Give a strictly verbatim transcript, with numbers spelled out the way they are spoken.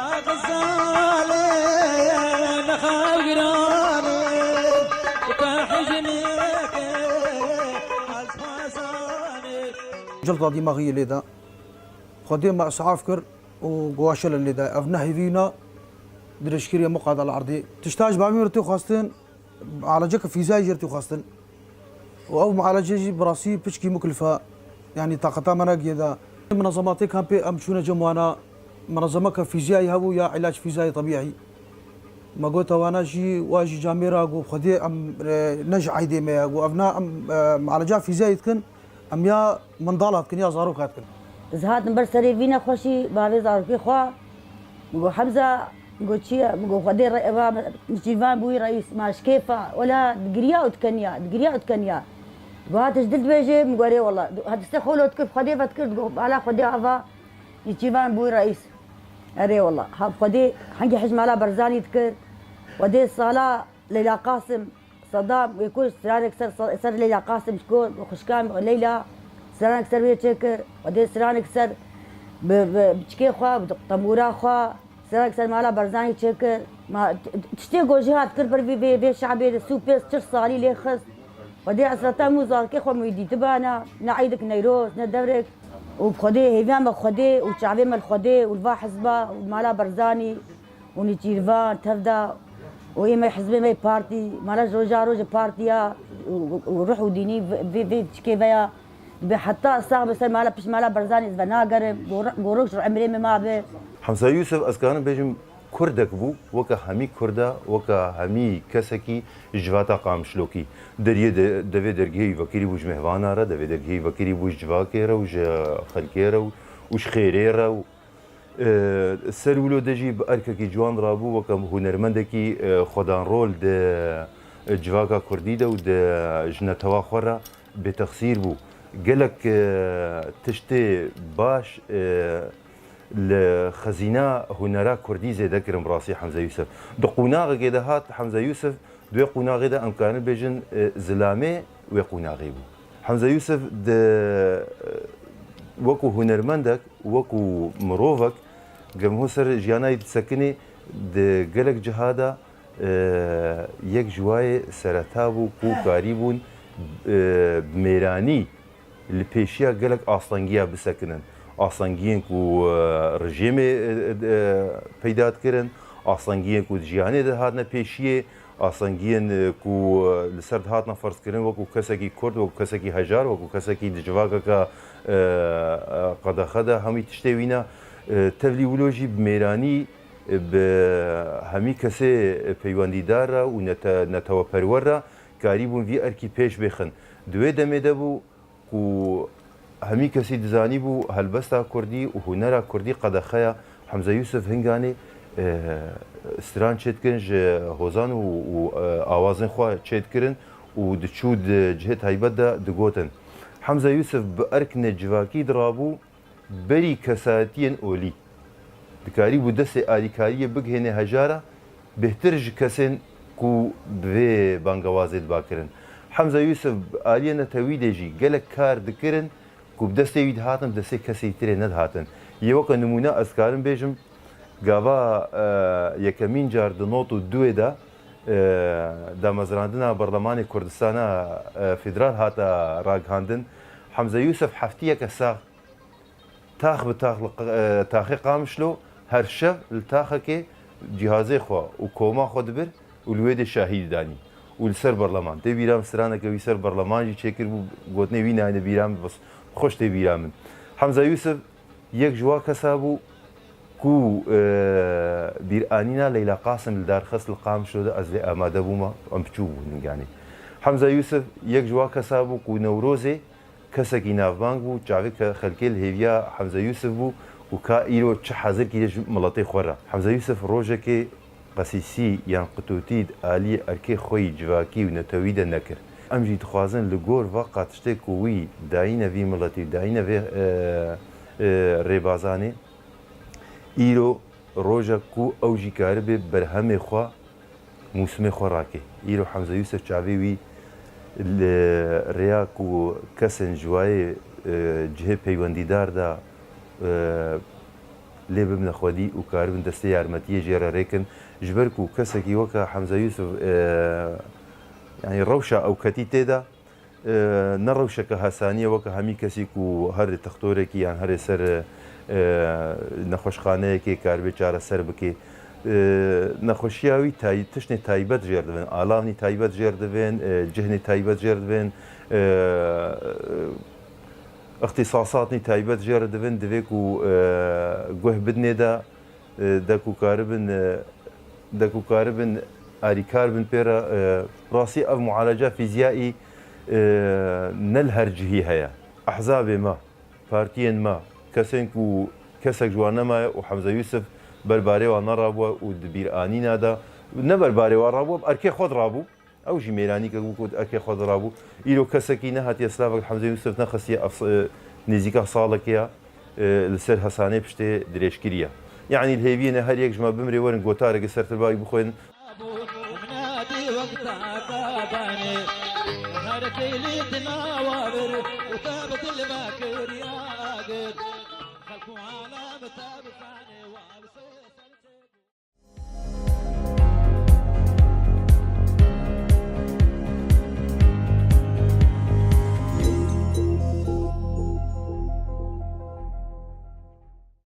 Xizalê nexawiranê, te hijnê ke ez xwezanê. Cilta dîmaxiyê lê de. Xwedê me isaf kir û guwaşe li lê de. Ev ne hêvî ne dirêjkirî muqadal erdê. Tişta ji bavê min re tê xwestin, mualeceke fîziyayî jê re tê xwestin. Û ew mualece jî bi rastî piçkî muklife, yanî taqeta me negiye de. Minezematê kampê em çûne cem wana, minezemeke fîziyayî hebû ya îlac fîziyayî tebîî. Me gote wana jî, wa jî camêra got, Xwedê em, e, ne ji eydê me ye. Got, ev na em, e, mualeca fîziyayî dikin, em ya mendala dikin, ya zaroka dikin. Ez hatim ber serê vî nexweşî, bavê zarokê xwe. Min got, Hemza, min got, çi ye? Min got, Xwedê re-, eva, Nêçîrvan bûyî reîs, ma ji kêfa, wela digiriya û dikeniya, digiriya û dikeniya. Got, hate ji dil dibêjê, min got, erê wela. Hate destê xwe lo dikir, Xwedê vedikir, digot, bala Xwedê ava, Nêçîrvan bûyî reîs. Erê wela. Ha, Xwedê hengî hij mala Barzanî dikir. Xwedê sala Leyla Qasim, Sedam, wê ku stranek ser, ser Leyla Qasim ji ku xwişka Leyla, stranek ser wê çêkir, Xwedê stranek ser bi, bi biçikê xwe, bi temûra xwe, stranek ser mala Barzanî çêkir. Ma t-, t-, tiştê ku jê hat kir ber vê, vê, vê şabê de sûpêz çil salî lê xist. Xwedê esreta min û zarokê xwe min wî dîtibana, ne eydik neyroz, ne devrek. Û bi Xwedê hêviya me Xwedê û çavê me li Xwedê û li va hizba û li mala Barzanî. û Nêçîrvan tev da û ê me hizbê me partî, mala ji roja rojê partiya û, û ruh û dînî vê, vê, vê çikê veya dibe heta sax be ser mala pişt mala Barzanî ez venagerim, gor-, gorok ji emrê me mabe. Hemza Yûsif, ez karim bêjim, Kurdek bû, weke hemî Kurda, weke hemî kesekî ji civata Qamişlokî. Deriyê de, devê dergehê wî vekirî bû ji mêhvana re, devê dergehê wî vekirî bû ji civakê re û ji xelkê re û, û ji xêrê re û E, ser wilo de jî bi erkekî ciwan rabû, weke hunermendekî, e, xwedanrol di, e, civaka kurdî de û di, e, ji netewa xwe re bêtexsîr bû. Gelek, e, tiştê baş, e, li xezîna hunera kurdî zêde kirin bi rastî Hemze Yûsif. Di qûnaxekê de hat Hemze Yûsif, di wê qûnaxê de em karin bêjin, e, zilamê wê qûnaxê bû. Hemze Yûsif di, e, wekû hunermendek, wekû mirovek, gem ho ser jiyana yî disekinê, di gelek ciha de, e, yek ji wayê sereta bû ku karîbûn, e, bi mêranî li pêşiya gelek astengiya bisekinin. Astengiyên ku, e, rejîmê, e, e, peyda dikirin, astengiyên ku di jiyanê de hatine pêşiyê, astengiyên, e, ku, e, li ser dihatine ferzkirin wekû kesekî kurd, wekû kesekî hejar, wekû kesekî di civakeke, e, e, qedexe de hemî tiştê wî ne. E, tevlî wilo jî bi mêranî, e, bi hemî kesê, e, peywendîdar re û nete-, neteweperwer re karîbûn vî erkî pêş bêxin. Di wê demê de bû, ku hemî kesî dizanîbû helbesta kurdî û hunera kurdî qedexe ye. Hemze Yûsif hinganê, e, stran çêdikirin ji hozan û, û, e, awazên xwe çêdikirin û diçû di cihê taybet de digotin. Hemze Yûsif bi erk necivakî dirabû berî kesayetiyên olî. Dikarîbû destê alîkariyê bigihêne hejara bêhtir ji kesên ku bi vê bangewazê diba kirin. Hemza Yûsif bi aliyê netewî de jî gelek kar dikirin ku bi destê wî dihatin, bi destê kesê tirê nedihatin. Yê weke nimûne ez karim bêjim, gava, e, yekemîn car di not û duê de, e, damezrandina Berlemanê Kurdistana, e, Federal hate ragihandin. Hemza Yûsif heftiyeke sax tax bi tax li q-, e, taxê Qamişlo her şev li taxekê cîhazê xwe û koma xwe dibir û li wê dê şahî didanî û li ser berleman. Tê bîra min straneke wî ser berleman jî çêkiribû, gotinê wî nayêne bîra min, bes xweş tê bîra min. Hemza Yûsif yek ji wa kesa bû ku, e, bîranîna Leyla Qasim li dar xist li Qamişlo de, ez lê amade bûme, em biçûk bûn hinganê. Hemza Yûsif yek ji wa kesa bû ku Newrozê kesekî navbang bû, çavê ke xelkê li hêviya Hemze Yûsif bû û ka îro çi hezir kiriye ji miletê xwe re. Hemze Yûsif rojekê qesîsî yan qitûtî di aliyê erkê xwe yî civakî û netewî de nekir. Em jî dixwazin li gor va qatiştê ku wî dayîne vî miletî û dayîne vê, e, e, rêbazanê, îro rojek ku ew jî karibe berhemê xwe, mûsimê xwe rake. Îro Hemze Yûsif çavê wî li rêya ku kesên ji wayê, e, cihê peywendîdar de, e, lê bibine xwedî û karibin destê yarmetiyê jê re rêkin. Ji ber ku kesekî weke Hemze Yûsif, e, yanî rewşa ew ketî tê de, e, ne rewşeke hesanî ye weke hemî kesî ku herê textorekî yan herê ser, e, nexweşxaneyekê karibe çareser bike. E, nexweşiya wî tay-, tiştê taybet jêr dibin, alavnî taybet jêr dibin, e, cihnê taybet jêr dibin, e, îxtîsasatnî taybet jê re dibin, divê ku, e, guh bidinê de, e, de ku karibin, e, de ku karibin alîkar bin pê re, e, rastî ev mualeca fîziyayî, e, ne li her cihî heye. Ehzabê me, partiyên me, kesên ku kesek ji wan nemaye û Hemze Yûsif ber barê wan nerabûye û di bîranîna de, ne ber barê wan rabûye, bi erkê xwe dirabû. Ew jî mêranîkek bû ku di erkê xwe de rabû. Îro kesekî nehatiye silavek Hemze Yûsif nexisiye, ev s-, e, nêzîka salekê ya, e, li ser hesanê piştê dirêj kiriye. Yanî li hêviyê ne her yek ji me bimrê werin gotareke sertilbavî bixwînin.